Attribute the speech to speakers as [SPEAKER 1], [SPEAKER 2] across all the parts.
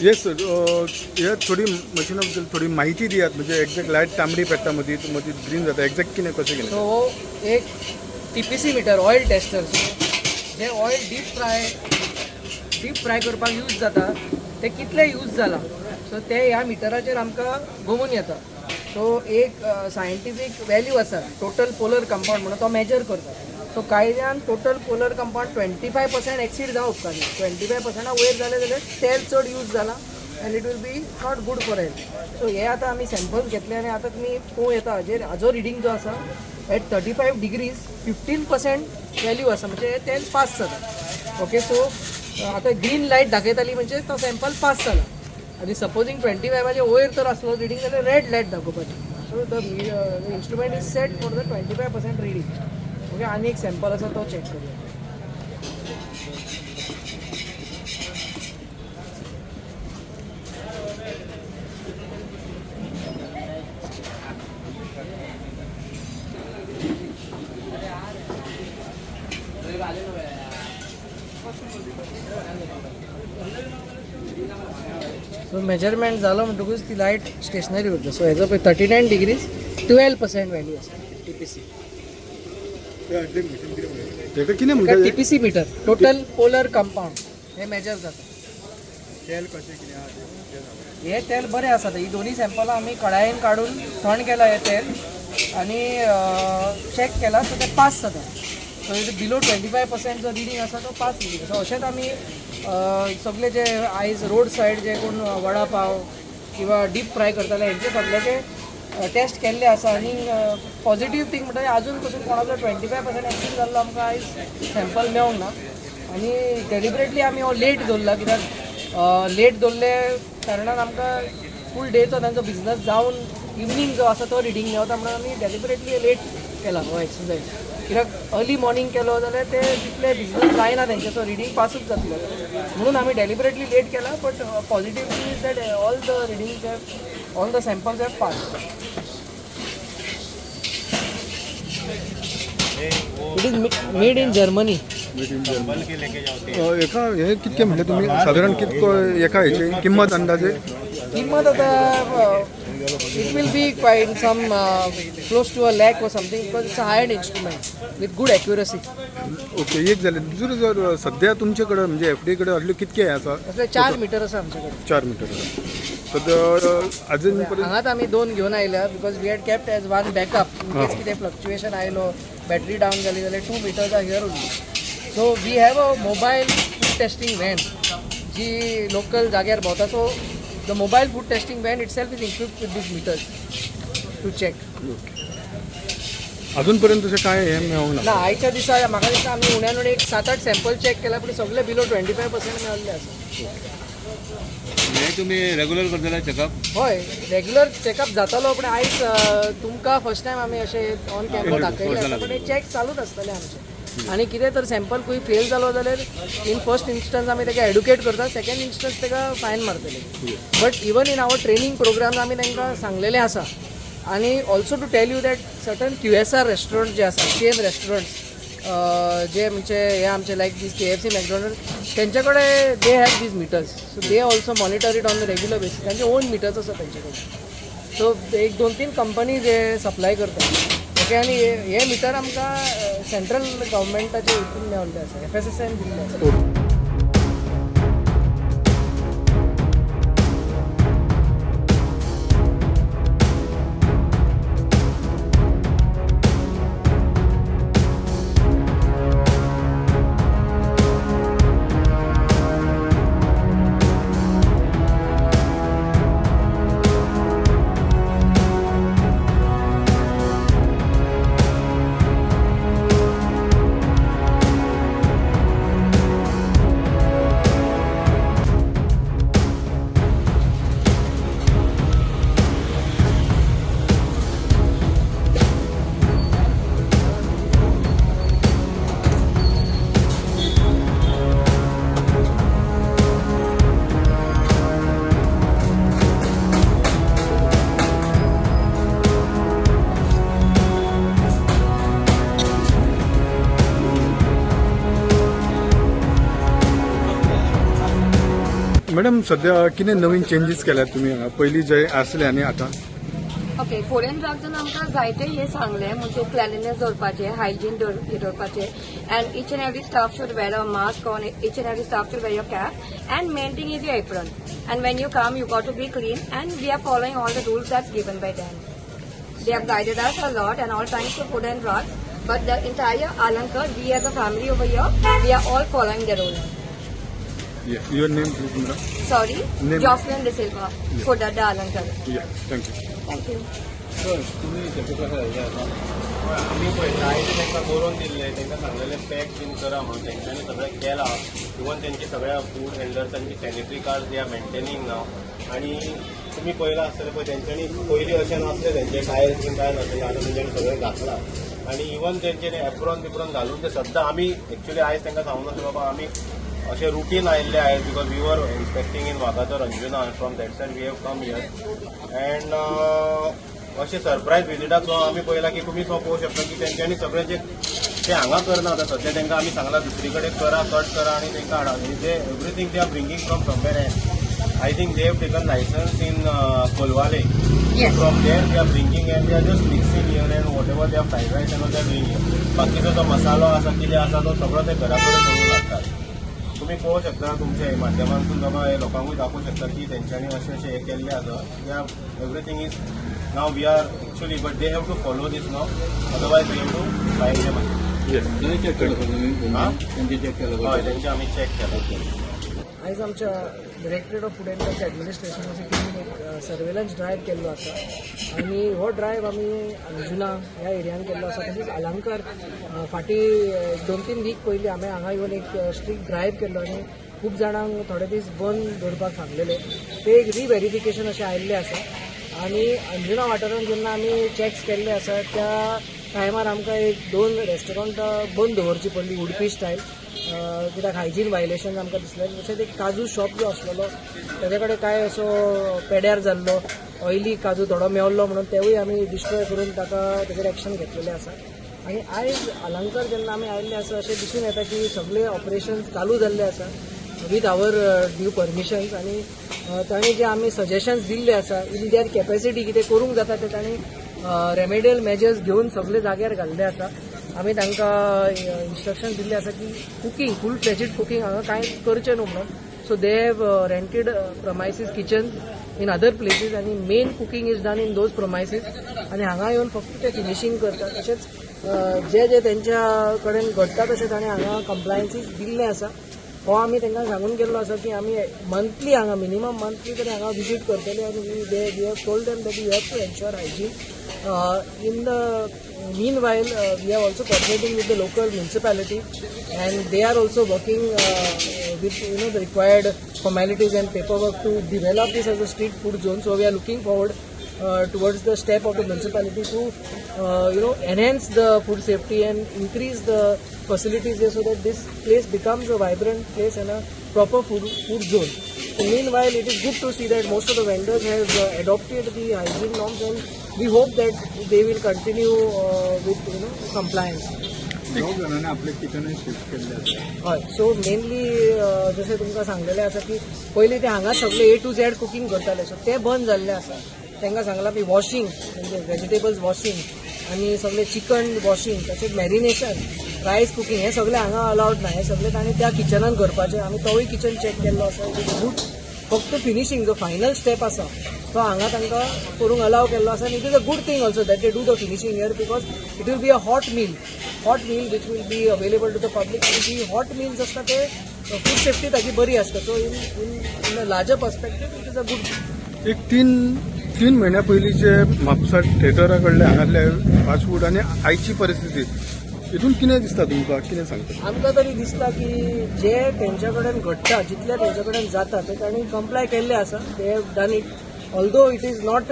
[SPEAKER 1] येस sir, हे थोडी मशिना बद्दल थोडी माहिती दियात. म्हणजे एक्झॅक्ट लायट तांबडी पेट्टा, मदीं मदीं ग्रीन जाता, एक्झॅक्ट कितें, कशें कितें?
[SPEAKER 2] सो एक TPC meter, oil tester. जे ऑयल डीप फ्राय करपाक यूज जाता, ते कितले यूज जाला, सो ते ह्या मिटराचेर आमकां गोमून येता. सो एक सायंटिफीक वॅल्यू आसा, टोटल पोलर कंपाउंड म्हणून, तो मेजर करता. सो कायद्यान total polar compound 25% exceed जावंक उपकारना. 25%आ वयर जालें जाल्यार तेल चड यूज जाला and it will be not good for health. So हे आतां आमी सॅम्पल्स घेतले आनी आतां तुमी पळोवं येता, हाजेर हाजो रिडींग जो आसा, at 35 degrees 15% value आसा, म्हणजे हे तेल पास जाता. ओके, सो आतां ग्रीन लायट दाखयताली म्हणजे तो सॅम्पल पास जाला आनी सपोजींग 25आचे वयर तर आसलो रिडींग जाल्यार रेड लायट दाखोवपाची. So the instrument is set for the 25% reading. Okay, आनी एक सॅम्पल आसा, तो चॅक करूया. सो मेजरमेंट जालो म्हणटकूच ती लायट स्टेशनरी उरता. सो हेजो पळय, 39 degrees 12% value आसा टीपीसी.
[SPEAKER 1] तेका कितें म्हणटा?
[SPEAKER 2] TPC meter, total polar compound हे मेजर जाता.
[SPEAKER 1] तेल कशें कितें आहा तें?
[SPEAKER 2] हे तेल बरें आसा. ही दोन्ही सॅम्पलां आमी कडायेन काडून थंड केला हें तेल आनी चॅक केला, सो तें पास जाता. सो बिलो 25% जो रिडींग आसा तो पास रिडींग. सो अशेंच आमी सगळे जे आयज रोड सायड जे कोण वडा पाव किंवा डीप फ्राय करताले, हेंचे सगळ्याचे टेस्ट केल्ले आसा. आनी पॉझिटीव थींग म्हणटा, आजून पसून कोणाचो 25% एक्सीड जाल्लो आमकां आयज सॅम्पल मेळोंक ना. आनी डेलिबरेटली आमी हो लेट दवरला, कित्याक लेट दवरले कारणान आमकां फूल डेचो तांचो बिजनस जावन इवनींग जो आसा तो रिडींग मेवता म्हणून आमी डेलिबरेटली लेट केला हो एक्सरसायज, कित्याक अर्ली मॉर्निंग केलो जाल्यार ते तितले बिजनस जायना तेंचे, सो रिडींग पासूच जातलो म्हणून आमी डेलिबरेटली लेट केला. But positive thing is that all the reading have all the samples have pass. It is made in Germany.
[SPEAKER 1] एका हे कितके म्हणले तुमी सादारण, कितको एका हेची किंमत अंदाजे?
[SPEAKER 2] किंमत आता it will be quite some close to a lakh or something, because it's a high end instrument with good accuracy.
[SPEAKER 1] Okay, एक जालें. दुसरें, जर सद्या तुमचे कडेन, म्हणजे एफडी कडेन असले कितके हे आसा?
[SPEAKER 2] असले 4 मिटर आसा आमचे कडेन.
[SPEAKER 1] 4 मिटर सद्या अजून पर्यंत.
[SPEAKER 2] हांगाच आमी दोन घेवन आयल्या because we had kept as one backup in case कितें फ्लक्च्युएशन आयलो, बॅटरी डावन जाली जाल्यार two meters are here only. So we have a mobile food testing van ji local जाग्यार भोंवता. So the mobile food testing van itself is equipped with these meters to check.
[SPEAKER 1] अजून पर्यंत तशें कांय हें मेळोंक ना?
[SPEAKER 2] ना, आयच्या दिसा म्हाका दिसता आमी उण्यान उणे एक सात आठ सॅम्पल चॅक केला, पूण सगळे बिलो 25% मेळिल्ले आसा.
[SPEAKER 3] हे तुम्ही रेग्युलर करतले चेकअप?
[SPEAKER 2] हय, रेग्युलर चॅकअप जातालो, पण आयज तुमकां फर्स्ट टायम आमी अशें ऑन कॅमरा दाखयलें आसा, पण हे चॅक चालूच आसतले आमचे. आनी कितें तर सॅम्पल खंय फेल जालो जाल्यार इन फर्स्ट इन्स्टन्स आमी ताका एडुकेट करता, सेकंड इन्स्टन्स ताका fine मारतले. But even in our training program आमी तांकां सांगलेलें आसा. आनी also to tell you that certain QSR restaurant जे आसा, चेन रेस्टॉरंट्स जे म्हणजे हे आमचे लायक दीस केएफसी, मॅकडॉनल्ड, तेंचे कडेन they have these meters, so they also monitor it on the regular basis. तांचे ओन मिटर्स आसा तेंचे कडेन. सो एक दोन तीन कंपनीज हे सप्लाय करता. ओके, आनी हे मिटर आमकां सेंट्रल गव्हर्मेंटाचे हितून मेळिल्ले आसा, एफएसएसआयन दिल्ले आसा.
[SPEAKER 1] मॅडम, सध्या कितें नवीन चेंजीस केल्यात तुमी हांगा, पयलीं जे आसले आनी आतां?
[SPEAKER 4] ओके, फूड अँड ड्रग्सान आमकां जायते हे सांगले, म्हणजे क्लिनलीनेस दवरपाचे, हायजीन दवरपाचे, and each and every staff should wear a mask on, each and every staff should wear your cap, and main thing is your apron, and when you come you got to be clean, and we are following all the rules that's given by them. They have guided us a lot, and all thanks to Food and Drugs. But the entire Alankar, we as a family over here, we are all following the rules.
[SPEAKER 1] Your name please, madam?
[SPEAKER 4] Sorry,
[SPEAKER 1] Name?
[SPEAKER 4] Jocelyn De Silva, Food Adda Alankar.
[SPEAKER 1] Yeah, thank you.
[SPEAKER 4] Thank you.
[SPEAKER 3] तुमी आमी पळय आयज तांकां बरोवन दिल्लें, तांकां सांगलेलें pack बीन करा म्हणून. तेंच्यांनी सगळें केलां. इवन तेंचे सगळ्या food हँडलर्सांची sanitary card they are maintaining now. आनी तुमी पळयलां आसतलें पळय, तेंच्यांनी पयलीं अशें नासलें, तेंचे टायल्स बीन कांय नासलें, आतां तेंच्यांनी सगळें घातलां. आनी इवन तेंचे एप्रॉन बिप्रॉन घालून ते सद्दां. आमी एक्चुली आयज तांकां सांगूं नासलें बाबा, आमी अशें रुटीन आयिल्ले आयज, because we were inspecting in Vagator, Anjuna. From that side we have come here, and अशें सरप्रायज विजिटाक सो आमी पळयलां की तुमी सो पळोवंक शकता की तेंच्यांनी सगळें जे ते हांगा करना. आतां सद्या तांकां आमी सांगलां, दुसरी कडेन करा, कट करा आनी तांकां हाडा. जे everything they are bringing from somewhere and I think they have taken license in Colvale. From there they are bringing and they are just mixing here, and whatever they are fried rice and they are doing here. बाकीचो जो मसालो आसा, कितें आसा, तो सगळो ते घरा कडेन करूंक लागतात. तुमी पळोवंक शकता, तुमच्या माध्यमांतून बाबा हे लोकांकूय दाखोवंक शकता की तेंच्यांनी अशें अशें हें केल्लें आसा. They are everything is now, we are actually, but they have to follow this now, otherwise we have to fine them.
[SPEAKER 1] Yes.
[SPEAKER 3] Check केलं तुम्ही?
[SPEAKER 5] हा?
[SPEAKER 3] त्यांचे चेक केलं?
[SPEAKER 5] हय, तेंचे आमी चॅक केला.
[SPEAKER 2] आयज आमच्या Directorate of Food and Drugs ॲडमिनिस्ट्रेशनाच्या टिमीन एक सर्वेलन्स ड्रायव्ह केल्लो आसा आनी हो ड्रायव्ह आमी अंजुना ह्या एरियान केल्लो आसा. तशेंच अलंकार फाटीं 2-3 वीक पयलीं आमी हांगा येवन एक स्ट्रिक्ट ड्रायव्ह केल्लो आनी खूब जाणांक थोडे दीस बंद दवरपाक सांगलेले. ते एक रिव्हेरिफिकेशन अशें आयिल्लें आसा आनी अंजुना वाठारांत जेन्ना आमी चॅक्स केल्ले आसा, त्या टायमार आमकां एक दोन रेस्टॉरंटां बंद दवरची पडली, उडपी स्टायल, कित्याक हायजीन वायलेशन आमकां दिसलें. तशेंच एक काजू शॉप जो आसलेलो, तेजे कडेन कांय असो पेड्यार जाल्लो ऑयली काजू थोडो मेवल्लो म्हणून तेवूय आमी डिस्ट्रॉय करून ताका तेजेर एक्शन घेतलेलें आसा. आनी आयज अलंकार जेन्ना आमी आयिल्ले आसा, अशें दिसून येता की सगळे ऑपरेशन चालू जाल्ले आसा वीथ our due permissions. आनी तांणी जे आमी सजेशन्स दिल्ले आसा, इन there capacity कितें करूंक जाता ते तांणी रेमेडियल मेजर्स घेवन सगळे जाग्यार घाल्ले आसा. आमी तांकां इन्स्ट्रक्शन दिल्ले आसा की कुकींग, फूल फ्लेजीड कुकींग हांगा कांय करचें न्हू म्हणून. So they have rented premises, kitchen in other places, आनी main cooking is done in those premises आनी हांगा येवन फक्त ते फिनिशींग करतात. तशेंच जे जे तेंच्या कडेन घडटा तशें ताणें हांगा कंप्लायन्सीस दिल्ले आसा. हो आमी तांकां सांगून गेल्लो आसा की आमी मंथली हांगा, मिनिमम मंथली तरी हांगा विजीट करतले आनी we have told them that you have to ensure hygiene. In the meanwhile, we are also coordinating with the local municipality, and they are also working with the required formalities and paperwork to develop this as a street food zone. So we are looking forward towards the step of the municipality to enhance the food safety and increase the facilities there, so that this place becomes a vibrant place and a proper food zone. So meanwhile, it is good to see that most of the vendors have adopted the hygiene norms, and we hope that they will continue with compliance.
[SPEAKER 1] दोग जाणांनी आपले किचनूय shift केल्ले आसा.
[SPEAKER 2] हय, so mainly जशें तुमकां सांगलेलें आसा की पयलीं ते हांगा सगळे ए टू झॅड कुकींग करताले, सो ते बंद जाल्लें आसा. तांकां सांगलां की वॉशिंग, म्हणजे वेजिटेबल्स वॉशिंग आनी सगळे चिकन वॉशिंग, तशेंच मॅरिनेशन, रायस कुकींग हें सगळें हांगा अलावड ना. हें सगळें तांणी त्या किचनान करपाचें. आमी तोवूय किचन चॅक केल्लो आसा. It is good. फक्त फिनिशींग जो फायनल स्टेप आसा तो हांगा तांकां करूंक अलाव केल्लो आसा, आनी it is a good thing also that they do the finishing here, because it will be a hot meal which will be available to the public. आनी जी हॉट मिल्स आसता ते फूड सेफ्टी ताजी बरी आसता. So in a larger perspective, it is a good.
[SPEAKER 1] एक तीन म्हयन्या पयलींचे म्हापसा थिएटरा कडले हांगासले फास्ट फूड आनी आयची परिस्थिती, हितून कितें दिसता तुमकां, कितें सांगता?
[SPEAKER 2] आमकां तरी दिसता की जे तेंच्या कडेन घडटा, जितले तेंच्या कडेन जाता ते तांणी कंप्लाय केल्ले आसा. They have done it, although it is not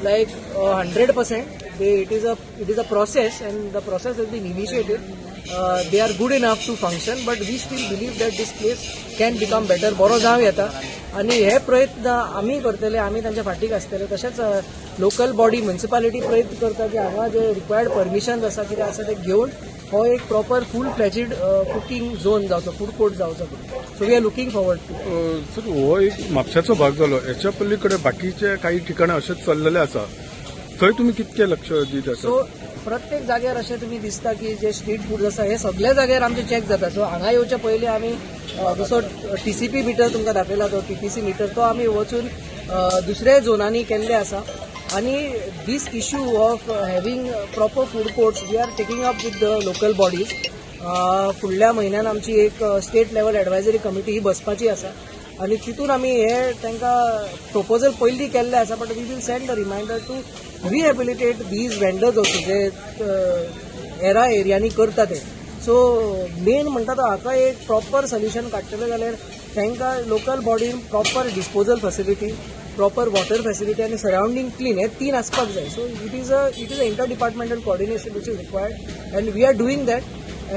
[SPEAKER 2] like 100%. They it is a process, and the process has been initiated. They are good enough to function, but we still believe that this place can become better. बरो जावं येता. आनी हे प्रयत्न आमी करतले, आमी तांच्या फाटीक आसतले. तशेंच लोकल बॉडी, म्युनिसिपालिटी प्रयत्न करता की हांगा जे रिक्वायर्ड परमिशन्स आसा, कितें आसा ते घेवन हो एक proper full fledged cooking zone जावचो, फूड कोर्ट जावचो. So we are looking forward to
[SPEAKER 1] sir, हो एक म्हापशाचो भाग जालो. हेच्या पलीकडे बाकीचे काही ठिकाणां अशेंच चल्लेले आसा, थंय तुमी कितके लक्ष दीत आसा?
[SPEAKER 2] सो प्रत्येक जाग्यार अशें तुमी दिसता की जे स्ट्रीट फूड आसा, हे सगळ्या जाग्यार आमचे चॅक जाता. सो हांगा येवच्या पयलीं आमी जसो टीसीपी मिटर तुमकां दाखयला, तो टीपीसी मिटर, तो आमी वचून दुसऱ्या झोनांनी केल्ले आसा. आनी this issue of having proper food courts we are taking up with the local bodies. फुडल्या म्हयन्यान आमची एक स्टेट लेवल एडवायजरी कमिटी ही बसपाची आसा आनी तितून आमी हे तांकां प्रपोजल पयलीं केल्ले आसा, but we will send a reminder to rehabilitate these vendors also जे हेरा एरियांनी करता ते. सो मेन म्हणटा तो हाका एक प्रॉपर सोल्युशन काडटले जाल्यार तांकां लोकल बॉडीन proper disposal facility, proper water facility आनी सरावंडींग क्लीन हे तीन आसपाक जाय. So it is a inter departmental coordination which is required and we are doing that,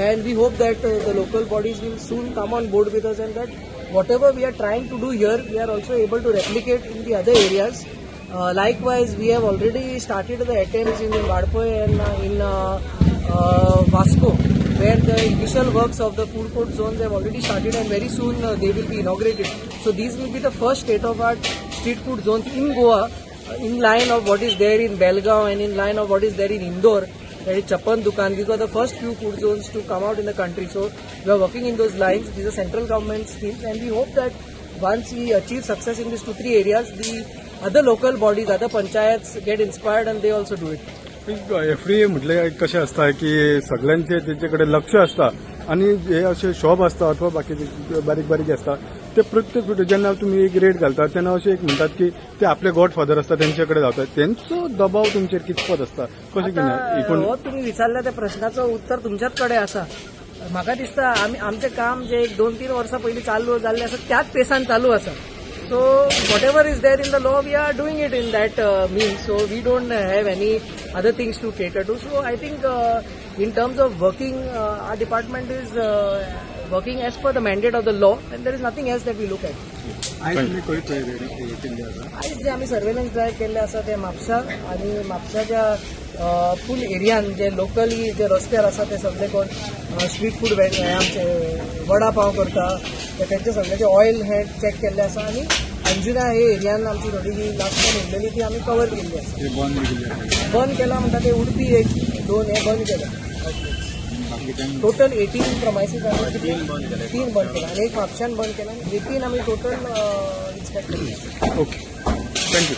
[SPEAKER 2] and we hope that the local bodies will soon come on board with us and that whatever we are trying to do here, we are also able to replicate in the other areas. Likewise, we have already started the attempts in Valpoi and in Vasco, where the initial works of the food court zones have already started and very soon they will be inaugurated. So these will be the first state of art street food zones in Goa, in line of what is there in Belgaum and in line of what is there in Indore, that is Chappan Dukan. These were the first few food zones to come out in the country. So we are working in those lines. These are central government schemes and we hope that once we achieve success in these two, three areas, the other local bodies, other panchayats get inspired and they also do it.
[SPEAKER 1] FDA म्हटलें कशें आसता की सगळ्यांचे तेचे कडेन लक्ष आसता आनी हे अशे शॉप आसता अथवा बाकीचे बारीक बारीक आसता, ते प्रत्येक फावटी जेन्ना तुमी एक रेट घालता तेन्ना अशें एक म्हणटात की ते आपले गॉड फादर आसता, तेंचे कडेन धांवतात. तेंचो दबाव तुमचेर कितपत आसता, कशें कितें एकूण?
[SPEAKER 2] हो तुमी विचारल्या त्या प्रश्नाचो उत्तर तुमच्याच कडेन आसा. म्हाका दिसता आमी आमचें काम जे एक 2-3 वर्सां पयलीं चालू जाल्लें आसा, त्याच पेसान चालू आसा. So whatever is there in the law, we are doing it in that means. So we don't have any other things to cater to. So I think in terms of working, our department is working as per the mandate of the law and there is nothing else that we look at.
[SPEAKER 1] आयज तुमी खंय खंय red केल्ली आसा?
[SPEAKER 2] आयज जे आमी surveillance drive केल्ले आसा ते म्हापसा आनी म्हापशाच्या फूल एरियान जे लोकली जे रस्त्यार आसा ते सगळे कोण स्ट्रीट फूड हे आमचे वडा पाव करता, ते तेंचे सगळ्याचे ऑयल हे चॅक केल्ले आसा. आनी अंजुना हे एरियान आमची थोडी जी लास्ट टायम उरलेली ती आमी कवर केल्ली आसा.
[SPEAKER 1] ते बंद केल्ली आसा?
[SPEAKER 2] बंद केला म्हणटा ते उडपी एक दोन हे बंद केले. टोटल 18 प्रमायसीस आमी
[SPEAKER 3] तीन बंद केले.
[SPEAKER 2] तीन बंद केला आनी एक म्हापशान बंद केला आनी 18 आमी टोटल इन्स्पेक्ट केले.
[SPEAKER 1] Okay, thank you.